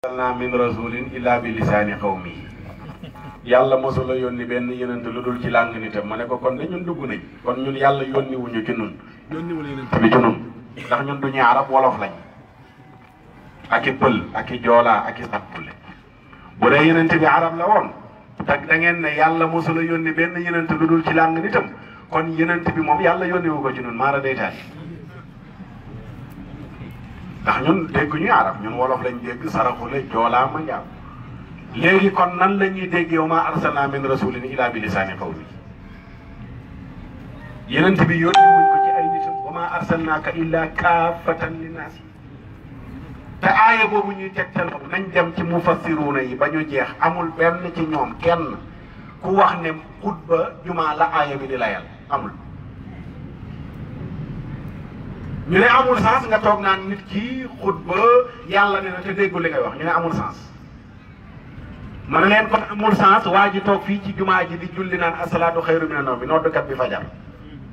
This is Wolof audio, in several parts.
arsalna min rasulin illa bi lisaani qawmihi yàlla mosula yónni benn yenent lu dul ci làng nitam ma ne ko kon de ñun dugg nañ kon ñun yàlla yónni wuñu ci nun yónniwul yenent bi ci nun ndax ñun duñu arab wolof lañ ak i pël ak i joolaa ak i sàppule bu dee yenent bi arab la woon te da ngeen ne yàlla mosula yónni benn yenent lu dul ci làng nitam kon yenent bi moom yàlla yónni wu ko ci nun maara deytaal ndax ñun dégg ñuy arab ñun wolof lañ dégg saraxule joolaa ma njaam léegi kon nan la ñuy dégg yow ma arsalna min rasulin ila bi lisaani qawmi yenent bi yónni wuñ ko ci ay nitam wa ma arsalnaaka illa kaafatan linnaasi te aaya boobu ñuy tegtal nañ dem ci mufassiruuna yi ba ñu jeex amul benn ci ñoom kenn ku wax ne xutba jumaa la aaya bi di layal amul ñu ne amul sens nga toog naan nit ki xutba yàlla ne na te déggu li ngay wax ñu ne amul sens ma ne leen kon amul sens waa ji toog fii ci jumaa ji di julli naan asalaatu xayru mina nawmi noddukat bi fajar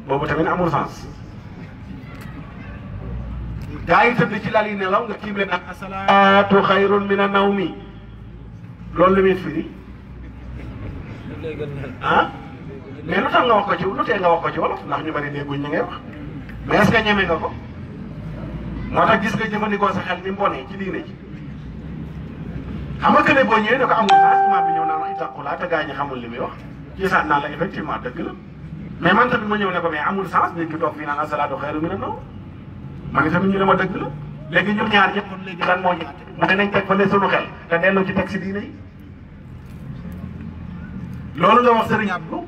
boobu tamit amul sens gaa yi tëdd ci lal yi nelaw nga tiim leen naan asalaatu xayru mina nawmi loolu lu muy firi ah mais lu tax nga wax ko ci lu tee nga wax ko ci wolof ndax ñu bari dégguñ ñi ngay wax mais est-ce que ñeme nga ko moo tax gis nga jëfandikoo sa xel ni mu bonee ci diine ji xam nga que ne boo ñëwee ne ko amul sens imaam bi ñëw naan wax ittaqullah te gaa ñi xamul li muy wax ci saat naan la effectivement dëgg la mais man tamit ma ñëw ne ko mais amul sens nit ki toog fii naan asalaatu xayru mina nawm man tamit ñu ne ma dëgg la léegi ñun ñaar ñëpp kon léegi lan moo ñu mu ne nañ teg fële sunu xel te delloo ci teg si diine yi loolu nga wax Serigne Abdou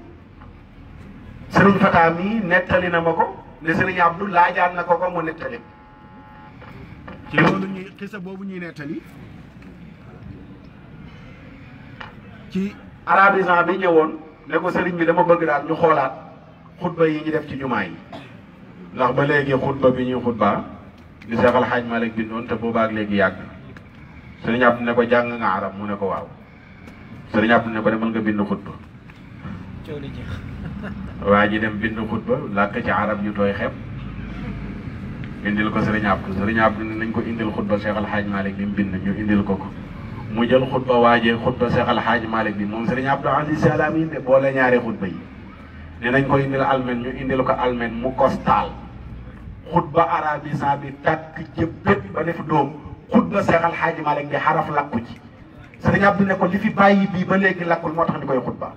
Serigne Fata mii nettali na ma ko ne Serigne Abdou laajaan na ko mu nettali ci loolu ñuy xisa boobu ñuy nettali ci arabisant bi ñëwoon ne ko Serigne bi dama bëgg daal ñu xoolaat xutba yi ñu def ci jumaa yi ndax ba léegi xutba bi ñuy xutba di Seex al Xaaj Maalik bindoon te boobaak léegi yàgg Serigne Abdou ne ko jàng nga arab mu ne ko waaw Serigne Abdou ne ko demal nga bind xutba waa ji dem bind xutba làkk ci arab yu tooy xepp indil ko Serigne Abdou ne nañ ko indil xutba Seex al Xaaj Maalik bi mu bind ñu indil ko mu jël xutba waajee xutba Seex al Xaaj Maalik bi moom Serigne Abdou Aziz Sy Al Amine de boole ñaari xutba yi ne nañ ko indil almen ñu indil ko almen mu kostaal xutba arabisant bi tàkk jëppét ba def doom xutba Seex al Xaaj Maalik bi xaraf lakku ci Serigne Abdou ne ko li fi bàyyi bii ba léegi lakkul moo tax ñu koy xutba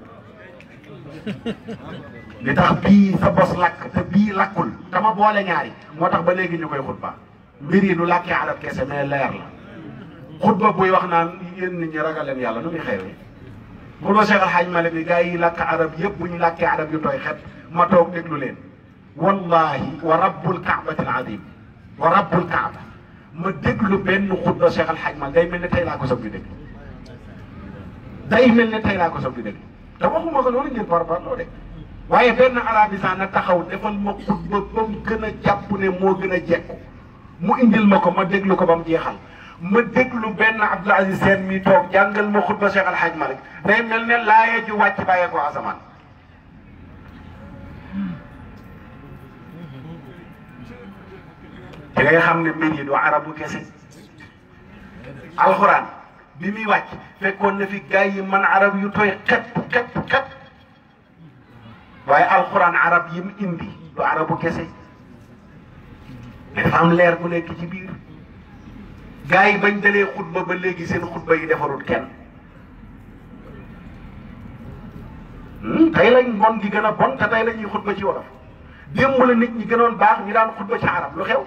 li tax bii sa bos lakk te bii lakkul dama boole ñaari moo tax ba léegi ñu koy xutba mbir yi du làkkee arab kese mais leer la xutba buy wax naan yéen nit ñi ragal leen yàlla nu muy xewee xutba Seex al Xaaj Maalik bi gars yi làkk arab yëpp bu ñu làkkee arab yu tooy xet ma toog déglu leen wallahi wa rabbul kaabatil azim wa rabbul kaaba ma déglu benn xutba Seex al Xaaj Maalik day mel ne tey laa ko soog di déglu day mel ne tey laa ko soog di déglu te waxuma ko loolu ngeen parparloo de waaye benn arabisant na taxaw defal ma xutba ba mu gën a jàpp ne moo gën a jekku mu indil ma ko ma déglu ko ba mu jeexal ma déglu benn Abdou Aziz Sène mi toog jàngal ma xutba Seex al Xaaj Maalik day mel ne laaye ju wàcc bàyyee ko asamaan da ngay xam ne mbir yi du arabu kese alxuraan bi muy wàcc fekkoon na fi gars yi man arab yu tooy xet waaye alxuraan arab yi mu indi du arabu kese dafa am leer bu nekk ci biir gars yi bañ dalee xutba ba léegi seen xutba yi defarul kenn tey lañ bon gi gën a bon te tey la ñuy xutba ci wolof démb la nit ñi gënoon baax ñu daan xutba ci arab lu xew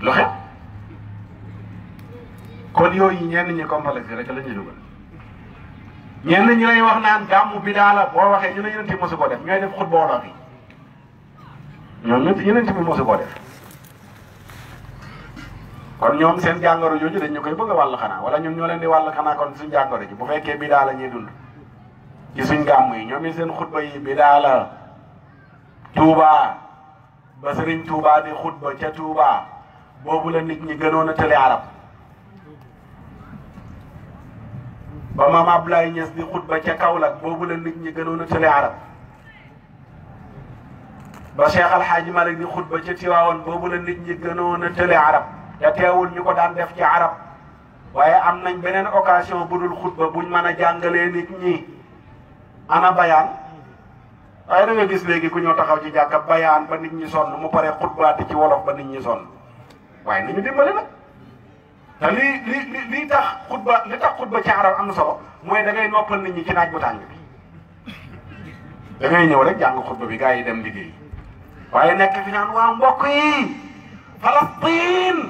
lu xew kon yooyu ñenn ñi complexe rek la ñuy dugal ñenn ñi lay wax naan gàmmu bi daala boo waxee ñu ne yeneen ti mosu koo def ñooy def xutba wolof yi ñoom ñëpp yeneen ti bi mosu koo def kon ñoom seen jàngoro jooju dañ ñu koy bëgg a wàll xanaa wala ñun ñoo leen di wàll xanaa kon suñ jàngoro ji bu fekkee bi daala ñuy dund ci suñ gàmm yi ñoom it seen xutba yi bi daala Touba ba Sëriñ Touba di xutba ca Touba boobu la nit ñi gënoon a tële arab ba maam Ablaye Niass di xutba ca Kaolack boobu la nit ñi gënoon a tële arab ba Cheikh Al Hadj Malick di xutba ca Tiwaawoon boobu la nit ñi gënoon a tële arab te teewul ñu ko daan def ci arab waaye am nañ beneen occasion bu dul xutba buñ mën a jàngalee nit ñi ana bayaan waaye da nga gis léegi ku ñëw taxaw ci jàkka bayaan ba nit ñi sonn mu pare xutbaati ci wolof ba nit ñi sonn waaye nañu dimbali nag te li tax xutba ci arab am na solo mooy da ngay noppal nit ñi ci naaj bu tàng bi da ngay ñëw rek jàng xutba bi gars yi dem liggéey waaye nekk fi naan waa mbokk yi Palestine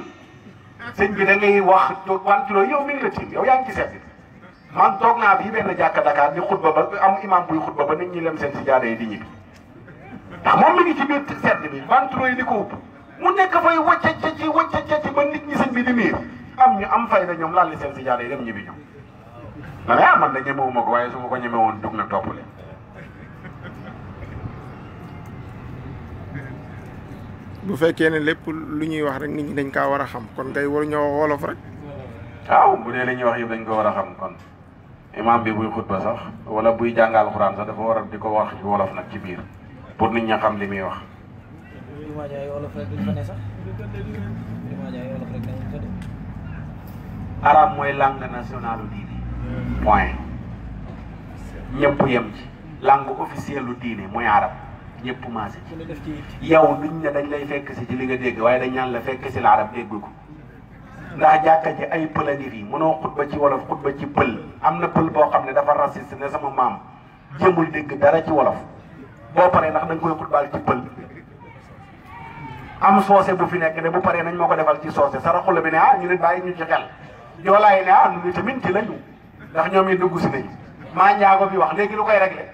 sëñ bi da ngay wax wantiloo yow mi ngi la tiim yow yaa ngi ci seet man toog naa fii benn jàkka Dakar di xutba ba am imam buy xutba ba nit ñi lem seen si jaada yi di ñibbi ndax moom mi ngi ci biir seet bi wantiloo yi di ko upp mu nekk fay wacce ci ba nit ñi sëñ bi di miir am ñu am fayda ñoom laal li seen si jaada yi dem ñibbi ñoom ma ne man da ñemewuma ko waaye su ma ko ñemewoon dug na topp leen bu fekkee ne lépp lu ñuy wax rek nit ñi dañ kaa war a xam kon kay waru ñoo wolof rek. waaw bu dee li ñuy wax yëpp dañ ko war a xam kon imam bi buy xutba sax wala buy jàngal Alxuraan sax dafa war a di ko wax ci wolof nag ci biir pour nit ñi xam li muy wax. arab mooy langue nationale diine point ñëpp yem ci langue officielle lu diine mooy arab ñëpp maase ci yow duñ ne dañ lay fekk si ci li nga dégg waaye dañ ñaan la fekk si la arab dégg ko ndax jàkka ji ay pël a ngi fii mënoo xutba ci wolof xutba ci pël am na pël boo xam ne dafa raciste ne sama maam jéemul dégg dara ci wolof boo paree ndax dañ koy xutbaal ci pël am soose bu fi nekk ne bu paree nañ ma ko defal ci soose saraxula bi ne ñu ne bàyyi ñu ci xel joolaay ne nu ni tamit ci lañu ndax ñoom yi dugg si nañu maa njaago bi wax léegi lu koy réglé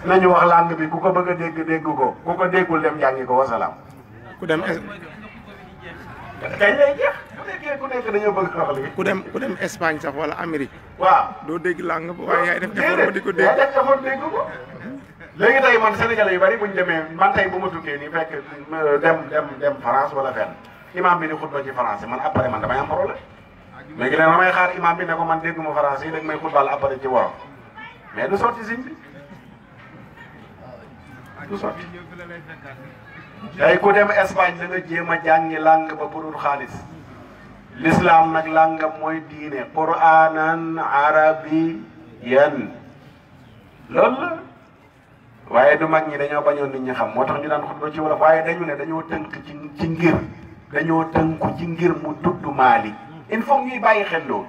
nañu wax langue bi ku ko bëgg a dégg ko ku ko déggul dem jàngi ko wasalaam ku dem kañ lay jeex bu nekkee ku nekk dañoo bëgg wax li ku dem Espagne sax wala Amérique waaw doo dégg langue ba waaye yaay def effort ba di ko dégg def effort dégg ko léegi tey man sénégalais yu bari buñ demee man tey bu ma tukkee nii fekk dem France wala fenn imam bi ni xutba ci français man après man damay am problème léegi nag damay xaar imam bi ne ko man dégguma français yi dag may xutbal après ci wolof mais du sotti siñ bi du sotti tey ku dem Espagne da nga jéem a jàngi langue ba pour xaalis l'islam nag langue mooy diine qur'anan arabiyan loolu la waaye du mag ñi dañoo bañoon nit ñi xam moo tax ñu daan xutba ci wolof waaye dañu ne dañoo tënk ci ngir dañoo tënku ci ngir mu tudd Maalik il faut ñuy bàyyi xel loolu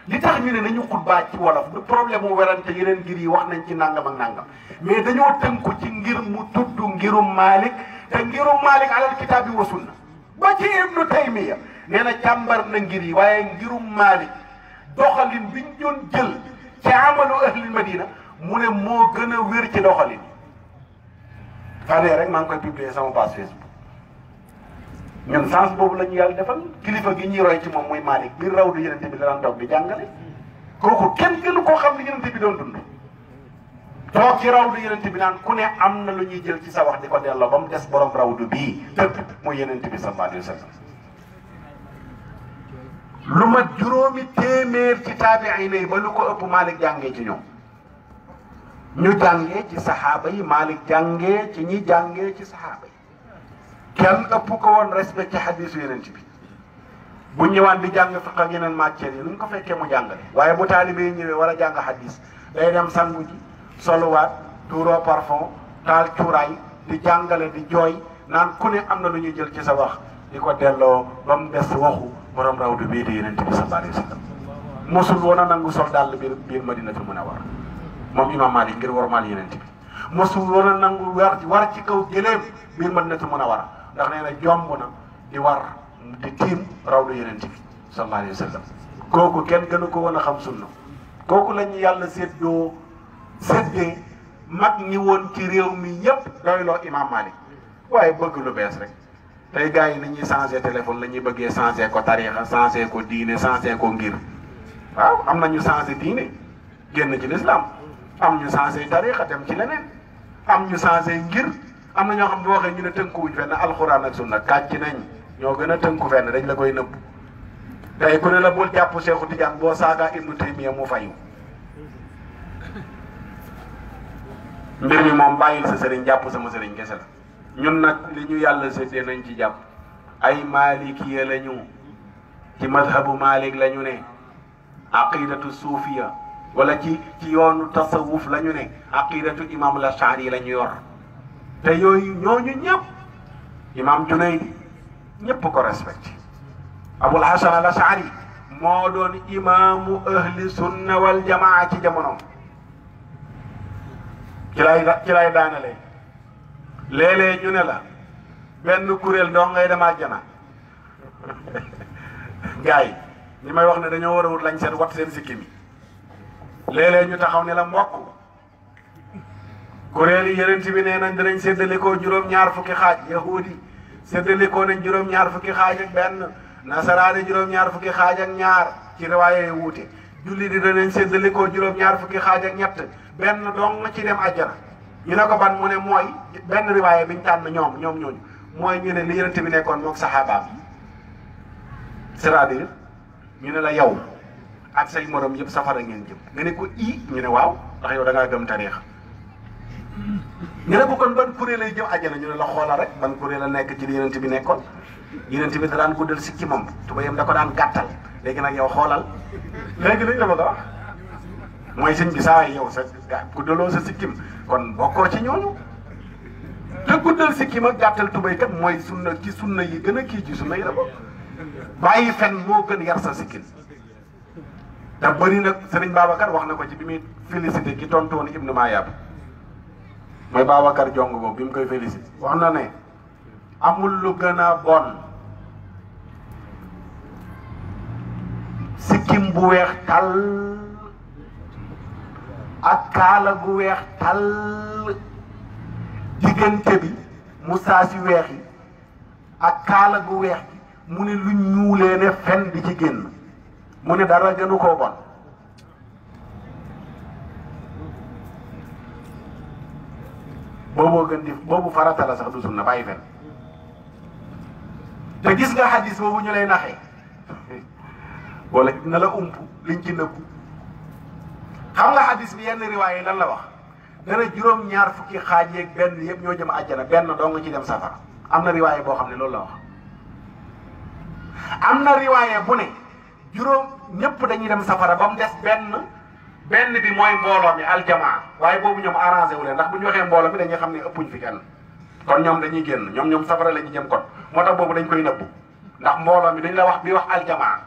li tax ñu ne nañu xutbaa ci wolof du problème mu werante yeneen ngir yi wax nañ ci nangam ak nangam mais dañoo tënku ci ngir mu tudd ngirum Maalik te ngirum Maalik alal kitaabi wa sunna ba ci Ibnu Taymiya nee na càmbar na ngir yi waaye ngirum Maalik doxalin biñ doon jël ci amalu ahlil Madina mu ne moo gën a wér ci doxalin fanee rek maa ngi koy publier sama page Facebook ñun sens boobu la ñu yàlla defal kilifa gi ñuy roy ci moom muy Malick biir raw du yenente bi daan toog di jàngale kooku kenn gënu koo xam li yenente bi doon dund toog ci raw du yenente bi naan ku ne am na lu ñuy jël ci sa wax di ko delloo ba mu des borom raw du bii dëgg muy yenente bi sallallahu alayhi wa sallam lu mat juróomi téeméer ci taabi'in yi ba lu ko ëpp Malick jàngee ci ñoom ñu jàngee ci saxaaba yi Malick jàngee ci ñi jàngee ci saxaaba yi kenn ëpp ko woon respect ci xadiisu yeneen bi bu ñëwaan di jàng fiq ak yeneen matières yi nuñ ko fekkee mu jàngale waaye bu taalibe yi ñëwee war a jàng xadiis day dem sangu ji soluwaat tuuroo parfum taal cuuraay di jàngale di jooy naan ku ne am na lu ñuy jël ci sa wax di ko delloo ba mu des waxu borom rawdu bii di yeneen bi sallallahu alayhi wa sallam mosul woon a nangu sol dàll biir Madinatul Munawwara moom imam Malik ngir warmaal yeneen bi mosul woon a nangu war ci kaw gëléem biir Madinatul Munawwara ndax nee na jomb na di war di tiim rawdu yeneen bi sallallahu alayhi wa sallam kooku kenn gënu ko woon a xam sunna kooku la ñu yàlla séddee mag ñi woon ci réew mi yépp doyloo imam Malik waaye bëgg lu bees rek tey gars yi ni ñuy changé téléphone la ñuy bëggee changé ko tarixa changé ko diine changé ko ngir waaw am na ñu changé diine génn ci l'islam am ñu changé tarixa dem ci leneen am ñu changé ngir am na ñoo xam ne waxee ñu ne tënkuwuñ fenn alxuraan ak sunna kàcc nañ ñoo gën a tënku fenn dañ la koy nëbb tey ku ne la bul jàpp Seexu Tijaan boo saaga Ibnu Taymiya mu fayu mbir mi moom bàyyil sa sëriñ jàpp sama sëriñ kese la ñun nag li ñu yàlla séddee nañ ci jàpp ay malikiya la ñu ci madhabu malik la ñu ne aqidatu suufiya wala ci yoonu tasawuf la ñu ne aqidatu imam al ashari la ñu yor te yooyu ñooñu ñëpp imam Junaydi ñëpp ko respecté abul hasan al ashari moo doon imaamu ahli sunna wal jamaa ci jamono ci lay daanale léeg-léeg ñu ne la benn kuréel doo ngay dem àjjana gars yi ñi may wax ne dañoo war a wut lañ seen wat seen sikkim yi léeg-léeg ñu taxaw ne la mbokk kuréel yi yeneen bi nee nañ dinañ séddalikoo juróom-ñaar fukki xaaj yahudi séddalikoo nañ juróom-ñaar fukki xaaj ak benn nasaraani juróom-ñaar fukki xaaj ak ñaar ci riwaaye yu wuute julli di danañ séddalikoo juróom-ñaar fukki xaaj ak ñett benn dong ci dem àjjana ñu ne ko ban mu ne mooy benn riwaaye biñ tànn ñoom ñooñu mooy ñu ne li yeneen bi nekkoon moog saxaabaam c'est-à-dire ñu ne la yow ak say morom yëpp safara ngeen jëm nga ne ko ñu ne waaw ndax yow da ngaa gëm tariixa ñu ne ko kon ban kuréel lay jëm àjjana ñu ne la xoola rek ban kuréel la nekk ci li yeneen bi nekkoon yeneen bi da daan guddal sikki moom tubayam da ko daan gàttal léegi nag yow xoolal léegi dañ la bëgg a wax mooy sëñ bi saa yow sa guddaloo sa sikkim kon bokkoo ci ñooñu te guddal sikkim ak gàttal tubay kat mooy sunna ci sunna yi gën a kii ci sunna yi la bokk bàyyi fen moo gën yar sa sikkim te bëri nag sëriñ Babacar wax na ko ci bi muy félicité ki tontu woon Ibnu Maayab mooy Babacar Jong boobu bi mu koy félicité wax na ne amul lu gën a bon sikkim bu weex tàll ak kaala gu weex tàll diggante bi mustaas yu weex yi ak kaala gu weex gi mu ne lu ñuulee ne fen di ci génn mu ne dara gënu koo bon booboo gën di boobu farata la sax du sunna bàyyi fen te gis nga xadis boobu ñu lay naxee wala na la ump liñ ci nëbbu xam nga xadis bi yenn riwaay yi lan la wax dana juróom-ñaar fukki xaaj yeeg benn yëpp ñoo jëm àjjana benn doo nga ci dem safara am na riwaay boo xam ne loolu la wax am na riwaay bu ne juróom ñëpp dañuy dem safara ba mu des benn bi mooy mbooloo mi aljamaa waaye boobu ñoom arrangé wu leen ndax bu ñu waxee mbooloo mi dañuy xam ne ëppuñ fi kenn kon ñoom dañuy génn ñoom safara la ñuy jëm kon moo tax boobu dañ koy nëbbu ndax mbooloo mi dañ la wax bi wax aljamaa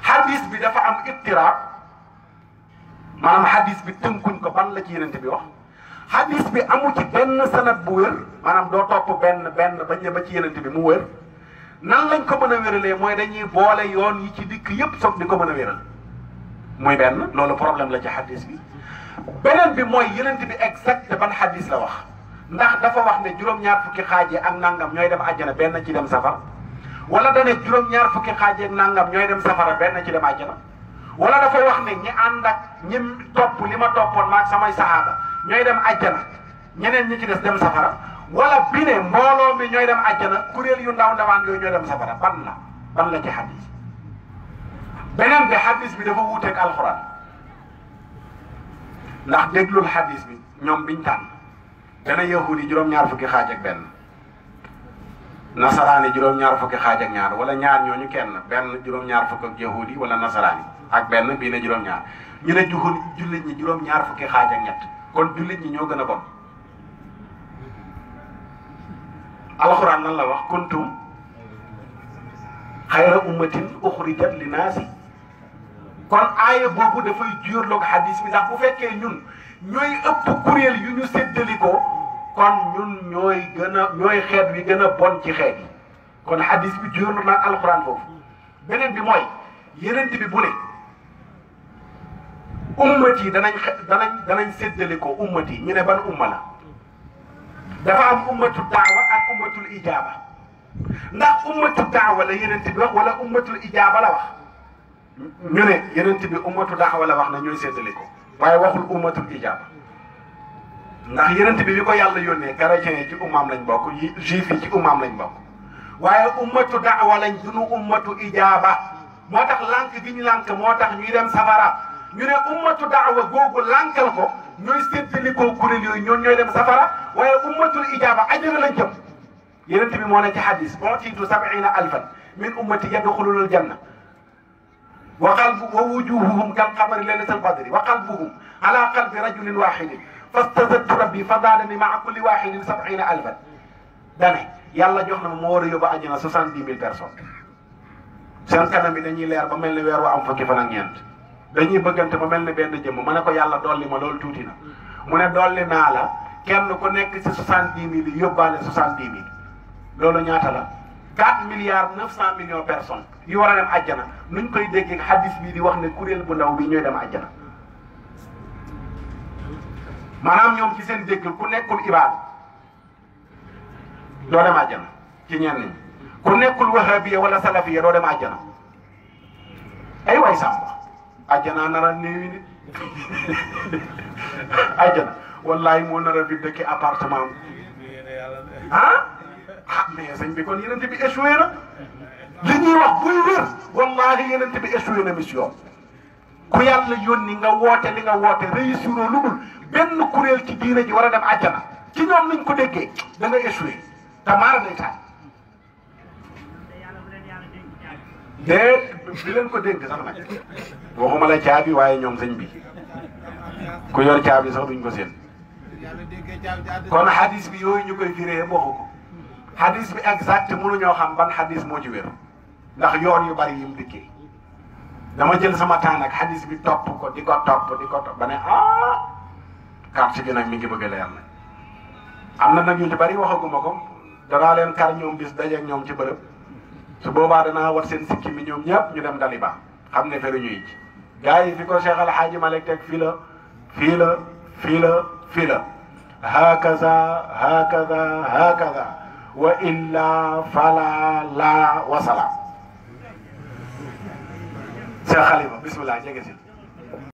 hadis bi dafa am ittiraab maanaam hadis bi tënkuñ ko ban la ci yenente bi wax hadis bi amu ci benn sanad bu wér maanaam doo topp benn bañ ne ba ci yenente bi mu wér nan lañ ko mën a wéralee mooy dañuy boole yoon yi ci dikk yépp soog di ko mën a wéral muy benn loolu problème la ci hadis bi beneen bi mooy yenente bi exact ban hadis la wax ndax dafa wax ne juróom-ñaar fukki xaaje ak nangam ñooy dem àjjana benn ci dem safara wala da ne juróom-ñaar fukki xaaje ak nangam ñooy dem safara benn ci dem àjjana wala dafay wax ne ñi ànd ak ñi topp li ma toppoon maag samay saxaaba ñooy dem àjjana ñeneen ñi ci des dem safara wala bi ne mbooloo mi ñooy dem àjjana kuréel yu ndaw ndawaan yooyu ñooy dem safara ban la ci hadis beneen bi hadis bi dafa wuuteeg alxuraan ndax déglul hadis bi ñoom biñ tànn dana yahudi juróom-ñaar fukki xaaj ak benn nasaraani juróom-ñaar fukki xaaj ak ñaar wala ñaar ñooñu kenn benn juróom-ñaar fukk ak yahudi wala nasaraani ak benn bii ne juróom-ñaar ñu ne jullit ñi juróom-ñaar fukki xaaj ak ñett kon jullit ñi ñoo gën a bon alxuraan lan la wax kuntum xayra ummatin uxrijat li naasi kon aaya boobu dafay jurloog hadis bi ndax bu fekkee ñun ñooy ëpp kuréel yu ñu séddalikoo kon ñun ñooy xeet wi gën a bon ci xeet yi kon hadis bi jurlo nag alxuraan foofu beneen bi mooy yenent bi bu ne ummat yi danañ séddalikoo ummat yi ñu ne ban umma la dafa am ummatu daawa ak ummatul ijaaba ndax ummatu daawa la yenent bi wax wala ummatul ijaaba la wax ñu ne yenent bi ummatu daawa la wax na ñooy séddalikoo waaye waxul ummatul ijaaba ndax yenent bi ko yàlla yónnee chrétien yi ci ummaam lañ bokk juif yi ci ummaam lañ bokk waaye ummatu daawa lañ dunu ummatu ijaaba moo tax lànk gi ñu lànk moo tax ñuy dem safara ñu ne ummatu daawa googu lànkal ko ñooy séddalikoo kuréel yooyu ñoon ñooy dem safara waaye ummatul ijaaba ajjana lañ jëm yonent bi moo ne ci hadis utiitu 70,000 min ummati yadxuluna aljanna wa wujuhuhum kal qamari laylatal badri wa qalbuhum ala qalbi rajulin wahidin fastazadtu rabbi fa zaadani maa kulli wahidin 70,000 dane yàlla jox na ma moo war a yóbbu àjjana 70,000 personnes seen kanam yi dañuy leer ba mel ni weer wu am fukki fan ak ñeent dañuy bëggante ba mel ni benn jëmm ma ne ko yàlla dolli ma loolu tuuti na mu ne dolli naa la kenn ku nekk ci 70,000 yi yóbbaale 70,000 loolu ñaata la 4,900,000,000 personnes yu war a dem àjjana nuñ koy déggee hadis bii di wax ne kuréel bu ndaw bi ñooy dem àjjana maanaam ñoom ci seen dégg ku nekkul ibaadu doo dem àjjana ci ñenn ñi ku nekkul wahabiya wala salafiya doo dem àjjana ay waay sàmba àjjana nar a néewi nit àjjana wallahi moo nar a fi dëkki appartement ah mais sëñ bi kon yenente bi échoué na li ñuy wax buy wér wallahi yenente bi échoué na mission ku yàlla yónni nga woote li nga woote réussiroo lu dul benn kuréel ci diine ji war a dem àjjana ci ñoom niñ ko déggee da nga échoué te maara day taal bi leen ko dénk sax nag waxuma la caabi waaye ñoom sëñ bi ku yor caabi sax duñ ko seen kon hadis bi yooyu ñu koy firee waxu ko hadis bi exact mënuñoo xam ban hadis moo ci wér ndax yoon yu bari yi mu dikkee dama jël sama temps nag hadis bi topp ko di ko topp ba ne carte gi nag mi ngi bëgg a leer nag am na nag yu ci bari waxaguma ko danaa leen kar ñoom bis dajeeg ñoom ci bërëb su boobaa danaa wat seen sikki mi ñoom ñëpp ñu dem Daliba xam ne feru ñuy ci gars yi fi ko Cheikh Al Hadji Malick teg fii la hakaza wa illa fala la wasalaam Cheikh Khalifa bismillah jege si